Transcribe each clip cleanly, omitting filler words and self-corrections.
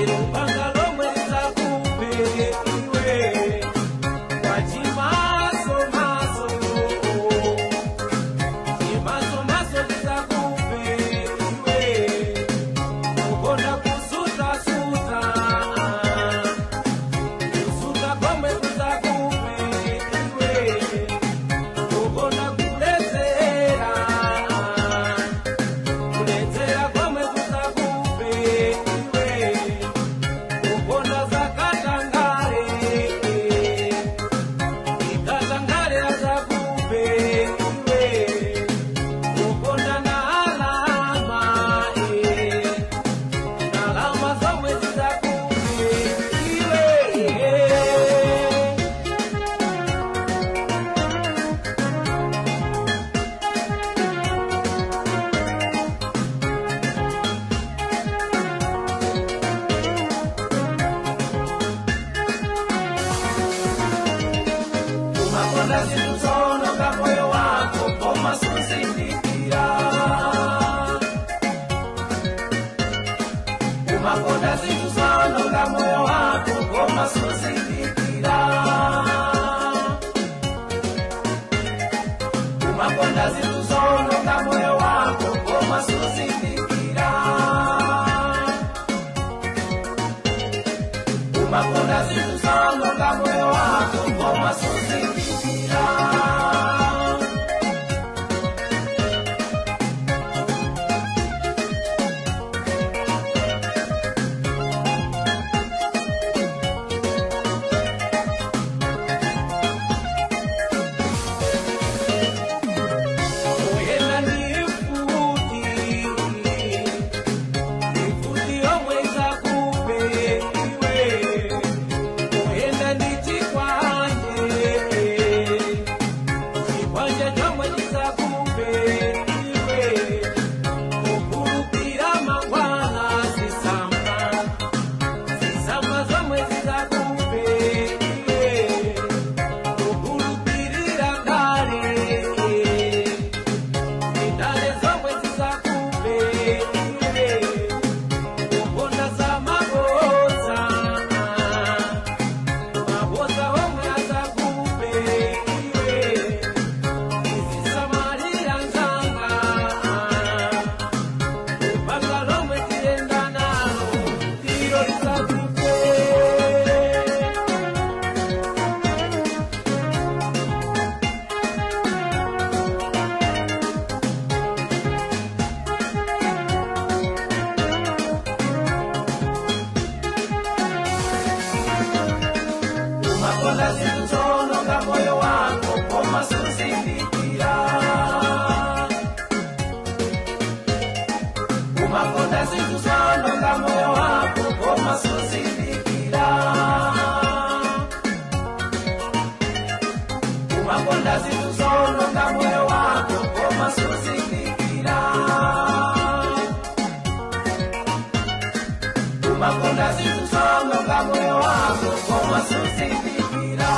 Lupanga lomwe lizakupe iwe wachimaso maso, chimaso maso lizakupe iwe ukonda kusuta suta, kusuta komwe kuzakupe iwe ukonda kuledzera, kuledzera komwe kuzakupe iwe ukonda zakatangale, ikatangale azakupe iwe ukonda na alama, alama zomwe zizakupe iwe. Umakonda zinthu zoononga moyo wako koma suzindikira. Umakonda zinthu zoononga moyo wako koma suzindikira. Umakonda zinthu zoononga moyo wako koma suzindikira. Umakonda zinthu zoononga moyo wako koma suzindikira. Oyenda ndi mfuti yomwe izakupe iwe. Oyenda ndi chikwanje, chikwanje chomwe chizakupe iwe. Kukulupira mangwana zisamba, zisamba zomwe zizakupe iwe. Kukulupirira ndale, ndale zomwe zizakupe iwe. Kukonda za maboza, maboza omwe azakupe iwe. Izisamalira nzanga, lupanga lomwe tiyenda nalo ndilo lizakupe. Umakonda zinthu zoononga moyo wako koma suzindikira. Umakonda zinthu zoononga moyo wako koma suzindikira. Umakonda zinthu zoononga moyo wako koma suzindikira. Umakonda zinthu zoononga moyo wako koma suzindikira.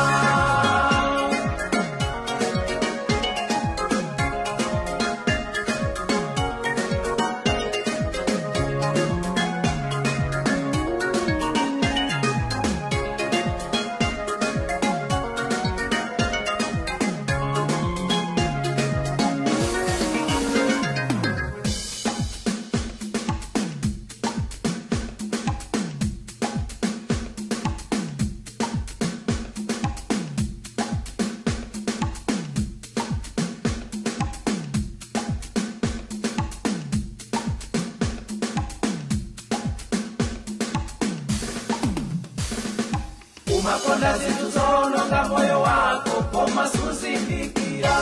Umakonda zinthu zoononga moyo wako koma suzindikira.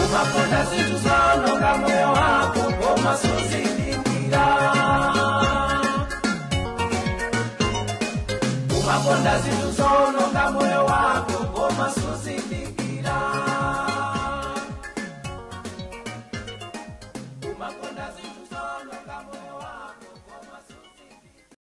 Umakonda zinthu.